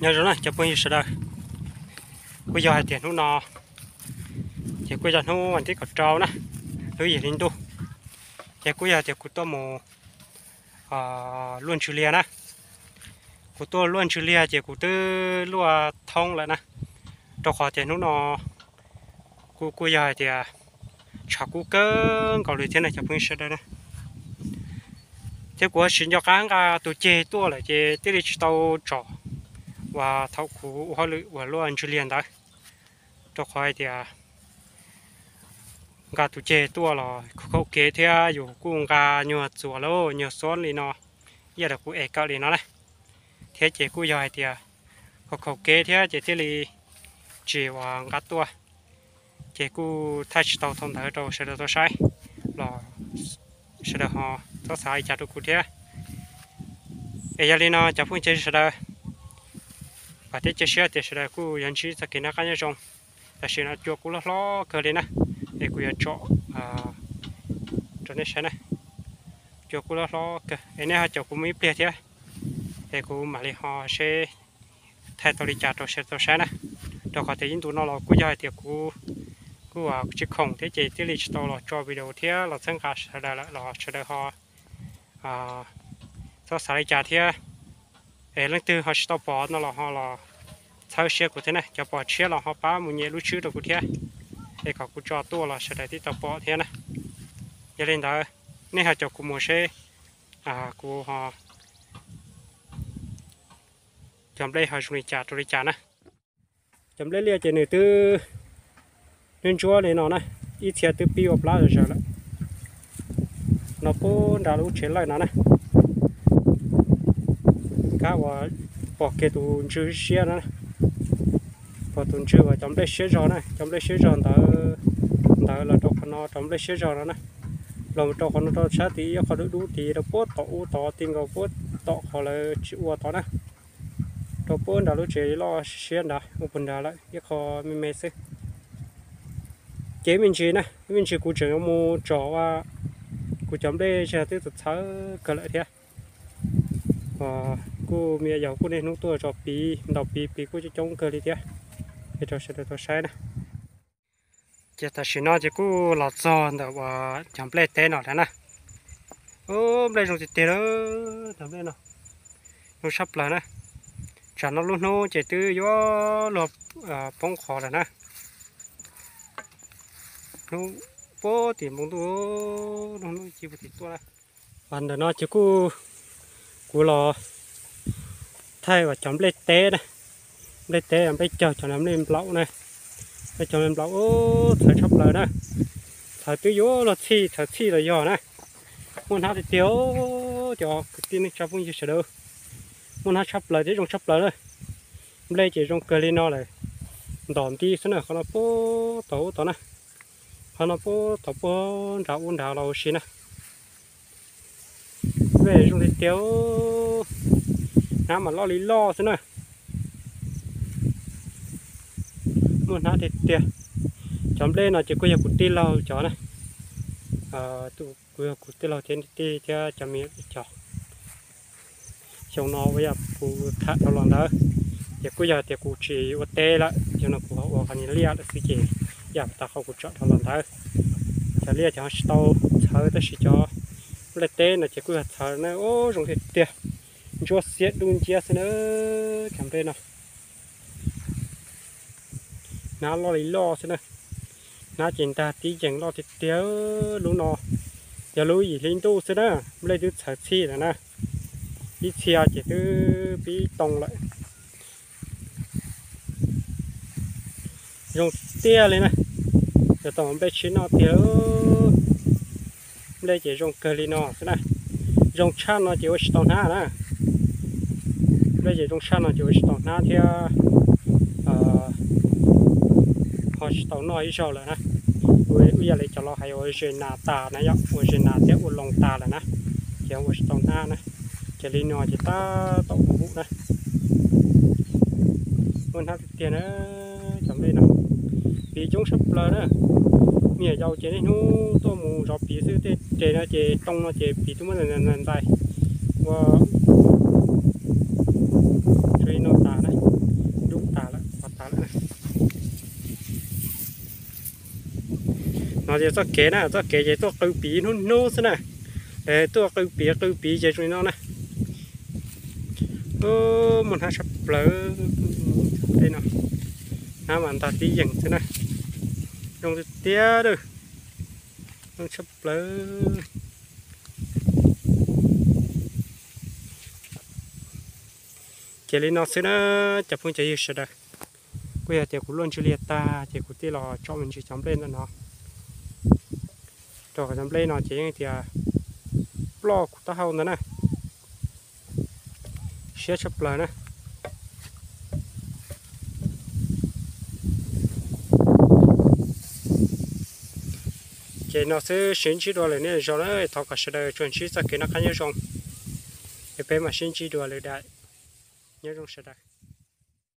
Nyob zoo na cov phooj ywg sawv daws, kuj yog hais tias hnub no ces kuj yog hnub vas thib kaum rau na, lub yim hli ntuj, ces kuj yog tias kuv tuaj mus luaj ntsws liag na. Kuv tuaj luaj ntsws liag ces kuv twb luaj thoob lawm na, rau qhov tias hnub no kuj kuj yog hais tias tshav kub kawg nkaus li thiab na cov phooj ywg sawv daws na. Thiab kuv tsis nco qab nqa tus ceg tuaj lawm ces thiaj li tsis tau tsom uas thaum kuv ua hauj lwm uas luaj ntsws liag ntawd, rau qhov hais tias nqa tus ceg tuaj los khaum kev thiab yus kuj nqa nyuag txuas lauj nyuag xob li no, ib yam li kuv ev kawm li no na, thiab ces kuj yog hais tias khaum khaum kev thiab ces thiaj li tsis uas nqa tuaj, ces kuj thaij tsis tau thaum ntawd rau sawv daws tau saib los sawv daws ho txhob xav li cas rau kuv thiab. Es yog li no cov phooj ywg sawv daws, vam thiab cia siab tias sawv daws kuj yuav ntsib txoj kev noj qab nyob zoo. Tam sim no cua kuj loj hlob kawg li na, es kuv yuav tsom rau nej saib na. Cua kuj loj hlob kawg es nej ho caum kuv mus ib pliag thiab, es kuv mam li ho seb thaij tau li cas rau sawv daws tau saib na. Rau qhov tias ib ntu no los kuj yog hais tias kuv kuj tsis khoom thiab ces thiaj li tsis tau los tso video thiab los txhawb nqa sawv daws lawm los sawv daws ho txhob xav li cas thiab. Es leej twg ho tsis tau pom no los ho los txhawb siab kuv thiab na, cov pom tshiab los ho pab mus nyem lub tswb rau kuv thiab, es kom kuv tso tuaj los sawv daws thiaj tau pom thiab na. Yog li ntawd, nej ho caum kuv mus seb kuv ho cov nplej ho zoo li cas rau li cas na. Cov nplej liaj ces nws twb ntsuab ntsuab li no na, ib txhia twb pib ua plab zom zaws lawm. No puag nram lub tsev lawj no na, kab uas pom kiag tus ntsws siab no na, pom tus ntsws uas cov nplej siab zog na, cov nplej siab zog ntawd, ntawd los rau qhov no rau nplej siab zog no na, los rau qhov no rau sab tid ib qho dub dub tid rau puag tom ub tod ti nkaus puag tom qhov lawv tsis ua tod na, rau puag nram lub tsev loj siab nrad ua puag nrad lawm ib qho me me xwb. Ces me ntsis na, me ntsis kuv tseem yuav mus tsom kuv cov nplej zog twb txawv txhawv kawg lawm thiab. Kuj me nyuam yaus kuj niaj hnub tuaj tso piv ntaus piv, piv kuj coob coob kawg li thiab. Es rau sawv daws tau saib na. Ces tam sim no ces kuj los txog ntawm uas cov nplej teb no lawm na. Ub, nplej zoo tiag tiag li, cov nplej no zoo tshaj plaws na. Tsam no lub hnub ces twb yuav luag poob qho lawm na. Hnub puag tim npoo ntuj, lub hnub ci puag tim tuaj na. Ntawm no ces kuj kuv los thaij uas cov nplej teb na, nplej teb, nplej caug, cov nplej nplaum na, nplej caug nplej nplaum, txhawv tshaj plaws na, txhawv twb yuav luag txhij, txhawv txhij los yog na. Muaj hnab tiag tiag, cov kwv tij neej tsa phooj ywg sawv daws, muaj hnab tshaj plaws thiab zoo tshaj plaws na. Nplej ces zoo kawg li no lawm, ntom nti xwb na, qhov no puag tod ub tod na, qhov no puag tod puag nrad ub nrad los ua si na. Nplej zoo tiag tiag, hnab mas loj li loj xwb na. Muaj hnab tiag tiag. Cov nplej no ces kuj yog kuv tij laug cov na, kuj yog kuv tij laug thiab tij thiab cov me nyuam cov. Xyoo no ua yam kuv tham dhau los ntawd, ces kuj yog tias kuv tsis ua teb lawm, xyoo no kuv ho ua qhov niag liaj lawm xwb ces yam tas qhov kuv tsom dhau los ntawd. Cov liaj ces ho tsis tau txhawv tab sis cov nplej teb no ces kuj yog txhawv na, ub zoo tiag tiag, ntsuab xiab dub nciab xwb na, cov nplej no. Hnab loj li loj xwb na, hnab ces ntag tib yees loj tiag tiag. Lub no yog lub yim hli ntuj xwb na, nplej twb txhawv txhij lawm na, ib txhia ces twb pib too lawm. Zoo tiag li na, yog tau nplej tshib noj tiag. Nplej ces zoo kawg li no xwb na, zoo tshaj no ces ua tsis tau hnab na. Nplej ces zoo tshaj no ces ua tsis tau hnab thiab, ho tsis tau noj ib zaug lawm na. Ua ib yam li cov laus hais ua zes nas tas na yom, ua zes nas thiab ua loo tas lawm na, ces ua tsis tau hnab na. Ces li no ces tab tom huv huv na. Muaj hnab tiag tiag na, cov nplej no. Piv coob tshaj plaws na. Me nyuam yaus ces niaj hnub tuaj mus zov piv xwb, tej res no ces too no ces piv twb muab ntxais ua tsuas no tas na. Yog txoj kev na, txoj kev ces tuaj qw piv hnub hnub xwb na. Tuaj qw piv qw piv ces zoo li no na. Muaj hnab tshaj plaws tej no. Hnab mas ntag tib yeem xwb na. Zoo tiag tiag, zoo tshaj plaws. Ces li no xwb na, cov phooj cov ywg sawv daws. Kuj yog tias kuv luaj ntsis liaj tag ces kuv thiaj los tsom me ntsis cov nplej ntawm no. Rau qhov cov nplej no ces yeej tias ploj kuv taub hau ntawd na. Siab tshaj plaws na. Ces no xwb, sib ntsib dua lwm niaj lwm zaus na, thov kom sawv daws tsuas ntsib txoj kev noj qab nyob zoo. Es peb mam sib ntsib dua lwm daim. Nyob zoo sawv daws.